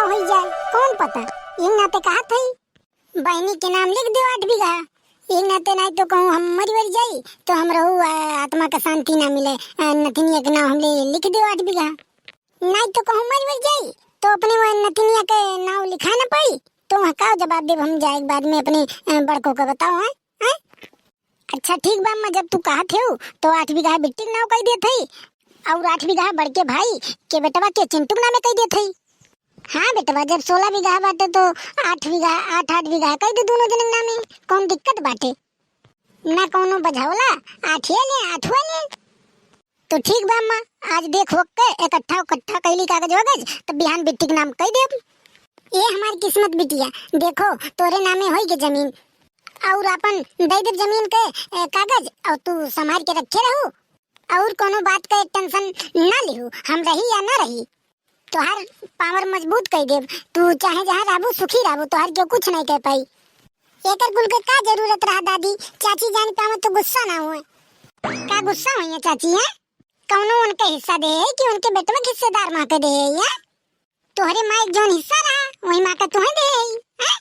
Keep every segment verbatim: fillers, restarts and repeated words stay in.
होइ जाए, कौन पता। यही नाते कहत हई, बहिनी के नाम लिख देउ आठ बीघा। यही नाते नाहीं तो कहूँ हम मरि वर जाई, तो हमरहू, आ, आत्मा का शांति ना मिले। आ, नतिनिया के नाम हमरे लिख देउ आठ बीघा। नाहीं तो कहूँ मरि वर जाई, तो अपने वह नतिनिया के नाम लिखा ना पाई, तो वहाँ का जवाब देब हम जाए के बाद में अपने, आ, बड़को के बताओ, हैं? हैं? अच्छा ठीक बा अम्मा, जब तू कहत हेउ, तो आठ बीघा बिट्टी के नाम कहि देत हई, अउर आठ बीघा बड़के भाई के बेटवा के चिंटू के नामे कहि देत हई। हाँ बेटवा, जब सोलह बीघा बाटे तो आठ बीघा, आठ, आठ बीघा कहि दे दुनो जने के नामे, कौन दिक्कत बाटे? ना कौनो बझौला, आठिए ले, आठुए ले। तो ठीक बा अम्मा, आज देख होके इकट्ठा, इकट्ठा कइली कागज वागज, तब बिहान बिट्टी के नाम कहि देब। ए हमार किस्मत बिटिया, देखो तोरे नामे होई के जमीन, अउर आपन दइ देब जमीन के, ए, कागज, अउर तू संभाल के रखे रहू, अउर कौनो बात के tension ना लिहू, हम रही या ना रही। तोहार power मजबूत कइ देब। तू चाहे जहाँ रहबू, सुखी रहबू, तोहार केहू कुछ नाहीं कह पाई। एकर कुल के का जरूरत रहा दादी? चाची जान पावे तो गुस्सा ना होए। का गुस्सा होइए चाची, हैं? कौनो उनके हिस्सा दे है कि उनके बेटवा के हिस्सेदार माँ के दे है, हैं? तोहरे माई के जौन हिस्सा रहा, वही माँ का तुहे दे है, हैं?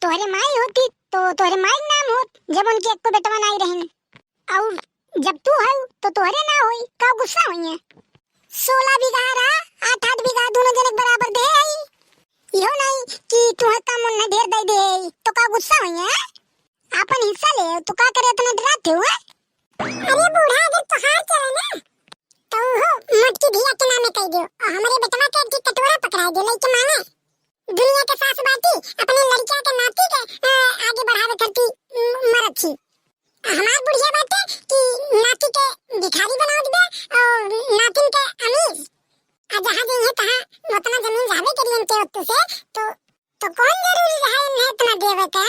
तोहरे माई होती तो तोहरे माई के नाम होत, जब उनके एको बेटवा नाहीं रहिन। अउर जब तू हऊ, तो तोहरे ना होई, का गुस्सा होइए? सोलह बीघा रहा, आठ आठ बीघा दुनो जने के बराबर दे आई। इहो नाहीं कि तुहे कम उन्हें ढेर दे दे आई, तो का गुस्सा होइए, हैं? आपन हिस्सा ले, तो का करे इतना डरात हो, हैं? अरे बूढ़ा, अगर तोहार चले ना, तो वो मोटकी धिया के नामे कहि दियो, और हमरे बेटवा के एक कटोरा पकड़ाई दे, लइके मांगे। दुनिया के सास बाटी, अपने लड़किया के नाती के, अ, आगे बढ़ावे खातिर, म-, मरत थी। हमार बुढ़िया बाटे कि नाती के भिखारी बनावत बे और नातिन के अमीर। आ जहाँ जइहे तहाँ उतना जमीन रहबे करी उनके ओतु से, तो, तो कौन जरूरी रहा इन्हें इतना देवे के?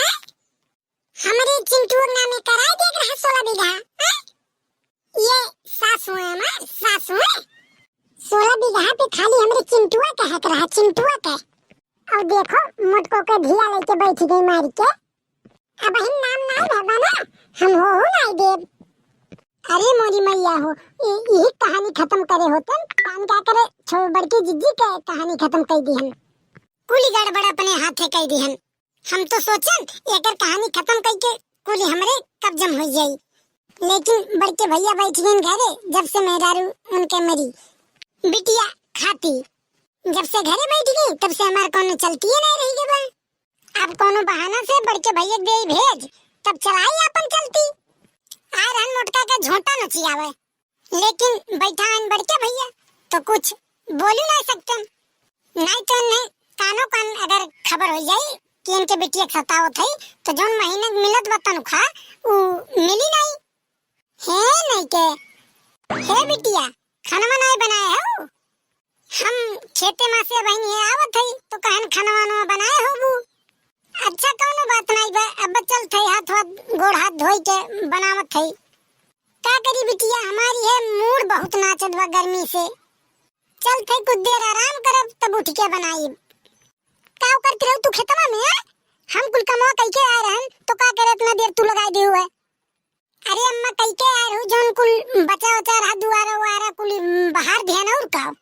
हमरे चिंटू के नामे कराए दे रहा सोलह बीघा, हैं? ये सास हुए हमार, सास हुए। सोलह बीघा पे खाली हमरे चिंटुआ के हक रहा, चिंटुआ के। और देखो, मोटको के धिया लेके बैठ गई मारी के। अब हम नाम नाई रहबा ना, हम हो हो नाई देब। अरे मोरी मैया हो, इ-, यही कहानी खत्म करे होतन, कान का करे, छो बड़की जिज्जी के कहानी खत्म कर दी हम। कुली गड़बड़ अपने हाथे कर दी हम। हम तो सोचन एकर कहानी खत्म करके कुली हमरे कब्जा में हो जाई, लेकिन बड़के भैया बैठ गए घरे, जब से मेहरारू उनके मरी बिटिया खाती, जब से घरे बैठ गई, तब से हमार कौनो चलती ही नहीं रही गवा। अब कौनो बहाना से बड़के भैया के दे भेज, तब चलाई आपन चलती। आ रहन मोटका के झोंटा नचियावे, लेकिन बैठा हन बड़के भैया, तो कुछ बोली नहीं सकतन। नहीं तो इन्हें कानो कान अगर खबर हो जाई कि इनके बिटिया के सतावत है, तो जौन महीना के मिलत बा तनख्वाह, उ मिली नहीं। हे नहीं के, हे बिटिया, खाना बनाए बनाए हो? हम खेते में से बहन ये आवत है, तो कहन खाना वाना बनाए होबू। अच्छा, कौनो बात नहीं बा, अब चलत है, हाथ वाथ, गोड़ हाथ धोई के बनावत है। का करी बिटिया, हमारी है मूड बहुत नाचत बा गर्मी से। चलत है, कुछ देर आराम करब, तब उठ के बनाई। का करत रहो तू खेतवा में, आ? हम कुल कमवा कई के आए रहन, तो का करे इतना देर तू लगाई दी हुए? अरे अम्मा, कई के आए रहू, जौन कुल बचा उचा रहा, दुआरा उआरा कुल, उम, बहार दिहन और का?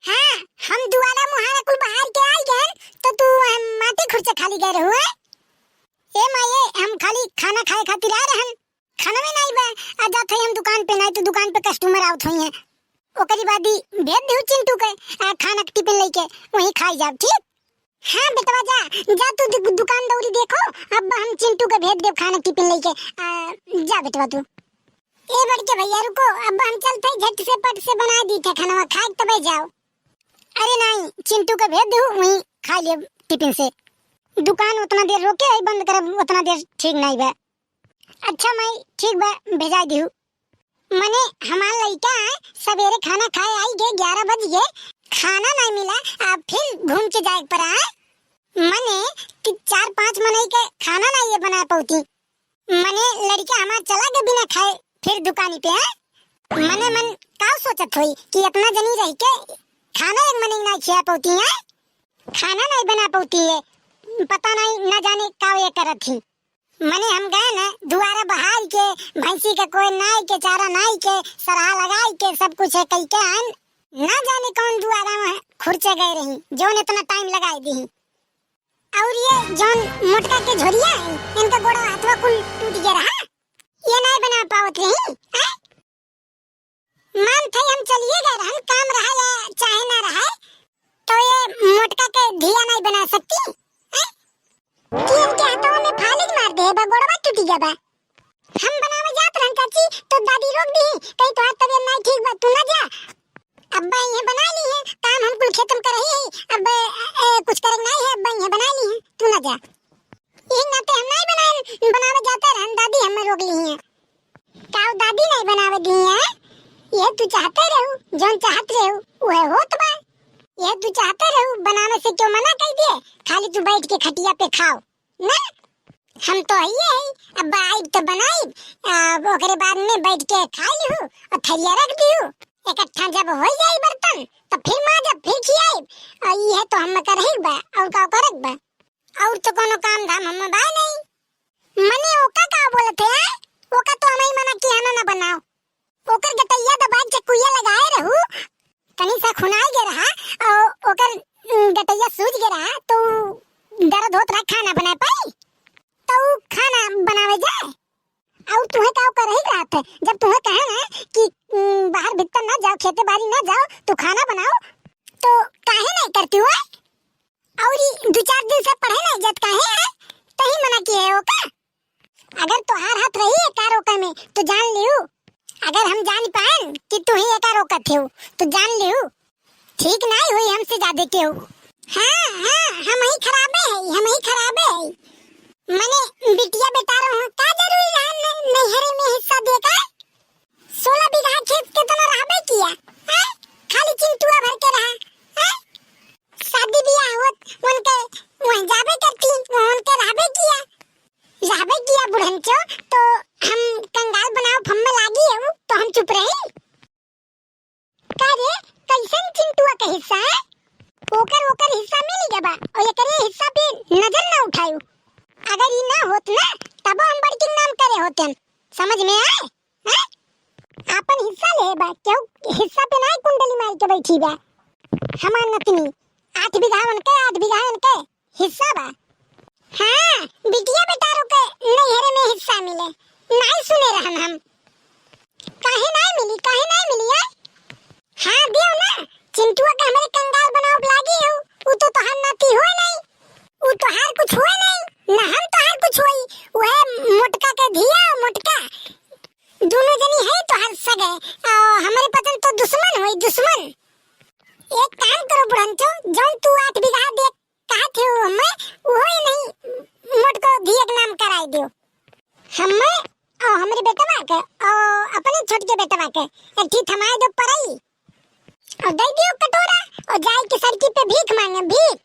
हाँ, हम दुआरा मुहारा कुल बहार के आई गए, तो तू, अम, माटी खुरचे खाली गए रहू, हैं? ए माये, हम खाली खाना खाए खातिर आए रहन, खाना में नहीं बा, आ जात है हम दुकान पे, नहीं तो दुकान पे customer आवत होई हैं। ओकरी बाद ही भेज देहु चिंटू के, आ, खाना के टिफिन लेके वहीं खाई जाब, ठीक? हाँ बेटवा जा, जा तू दु-, दुकान दौरी देखो, अब हम चिंटू के भेज देब खाना टिफिन लेके। आ, जा बेटवा तू। ए बड़के भैया रुको, अब हम चलत है झट से पट से बना दी थे खाना, खाए तबे जाओ। अरे नहीं, चिंटू के भेज देहु, वहीं खा लेब टिफिन से। दुकान उतना देर रोके है, बंद करब उतना देर ठीक नहीं बा। अच्छा माई, ठीक बा, भेजाई देहु। मने हमार लइका सबेरे खाना खाए आई गे, ग्यारह बज गे, खाना नहीं मिला, अब फिर घूम के जाए के पड़ा है। मने कि चार पाँच मनई के खाना नहीं ये बना पौती। मने लड़का हमार चला गे बिना खाए फिर दुकानी पे, हैं? मने मन का सोचत होई कि इतना जनी रह के खाना एक मनई नहीं खिया पौती है, खाना नहीं बना पौती है, पता नहीं ना जाने का ये करत ही। मने हम गए न दुआरा बहार के, भैंसी के कोई नाई के, चारा नाई के, सरहा लगाई के, सब कुछ है कई के आन। ना जाने कौन दुआरा में फुरचे गए रही, जौन इतना टाइम लगाए दी। और ये जौन मोटका के झोरिया है, इनका गोड़वा हथवा कुल टूट गया रहा, ये नहीं बना पावत रही, हैं? मान थे हम चलिए गए रहन, काम रहा या चाहे ना रहा, तो ये मोटका के धिया नहीं बना सकती, हैं? कि इनके हाथवा में फालिज मार दे बा, गोड़वा टूट गया बा। हम बनावे जात रहन चाची, तो दादी रोक दी, कहीं तोहार तबीयत नहीं ठीक बा, तू ना जा। अब्बा इहे बना ली है, काम हम कुल खेतम कर रही है, अब ए, कुछ करे नहीं है, अब्बा इहे बना ली है, तू ना जा। यही नाते हम नहीं बनाए, बनावे जाते रहन, दादी हमें रोक ली है। का दादी नहीं बनावे दी है? ये तू चाहते रहू, जौन चाहत रहू, वह होत बा। ये तू चाहते रहू, बनावे से क्यों मना कर दिए? खाली तू बैठ के खटिया पे खाओ ना। हम तो हइये है, अब आइब तो बनाइब, आ, ओकरे बाद में बैठ के खाई लिहू और थरिया रख दिहू। इकट्ठा जब हो जाई बर्तन, तो फिर माजब, फिर खियाइब। और ये तो हम करही बा, और का करब बा? और तो कोनो काम धाम हम बा नहीं। मने ओका का बोलत है, आय? ओका तो हमही मना किया ना, ना बनाओ। ओकर गटैया दबाए चकुइया लगाए रहू, तनी सा खुनाई गे रहा, और ओकर, उम, गटैया सूज गे रहा, तो दर्द होत रहा, खाना बनाए पाई, तो खाना बनावे जाए। और तुहे का करही रहत है, जब तुहे कहे ना कि, उम, बाहर भीतर ना जाओ, खेते बाड़ी ना जाओ, तू खाना बनाओ, तो काहे नहीं करती हो? और ई दू चार दिन से पढ़े नहीं जात काहे है? तही मना किए हो का? अगर तोहार हाथ रही एका रोके में, तो जान लिहू। अगर हम जान पाएन कि तू ही एका रोकत हो, तो जान लिहू। ठीक नहीं हुई हमसे ज्यादा केहू। हाँ, हाँ, हम ही खराबे है, हम ही खराबे है। मने बिटिया बेटा रहो, का जरूरी रहा न-, नैहरे में हिस्सा दे का? सोलह बीघा खेत के तो न रहबे किया, हैं? खाली चिंटुआ भर के रहा, हैं? शादी बियाह होत, उनके वहीं जाबे करती, वहाँ उनके रहबे किया। रहबे किया बुढ़नचो, तो हम कंगाल बनाओ फम में लागी है, तो हम चुप रही? का रे, कैसन चिंटुआ के हिस्सा है? ओकर, ओकर हिस्सा मिल गया बा, और एकरे हिस्सा पे नजर ना उठायू। अगर ई ना होत ना, तबो हम बड़की नाम करे होतन। समझ में आए? हैं? आपन हिस्सा ले बा, केहू हिस्सा पे ना कुंडली मार के बैठी बा। हमार नतनी, आठ बीघा उनके, आठ बीघा इनके हिस्सा बा। हाँ, बिटिया बेटारों के नैहरे में हिस्सा मिले, नहीं सुने रहन हम। काहे नहीं मिली, काहे नहीं मिली, आय? हाँ, दियो ना, चिंटुआ के हमरे कंगाल बनाओ लागी हो, उ तो तोहार नाती हुए नहीं, उ तोहार कुछ हुए नहीं, ना हम तोहार कुछ हुई, वह मोटका के धिया, मोटका, दोनों जनी है तोहार सगे, आ, हमरे पतन तो दुश्मन हुई, दुश्मन। एक काम करो बुढ़नचो, जौन तू आठ बीघा दे कहा थे वो हमें, वो ही नहीं मोटको धिया के नाम कराई दियो। हमें और हमरे बेटवा के और अपने छोटके बेटवा के एक ठी थमाए दो परई और दे दियो कटोरा और जाए के सड़की पे भीख मांगे, भीख।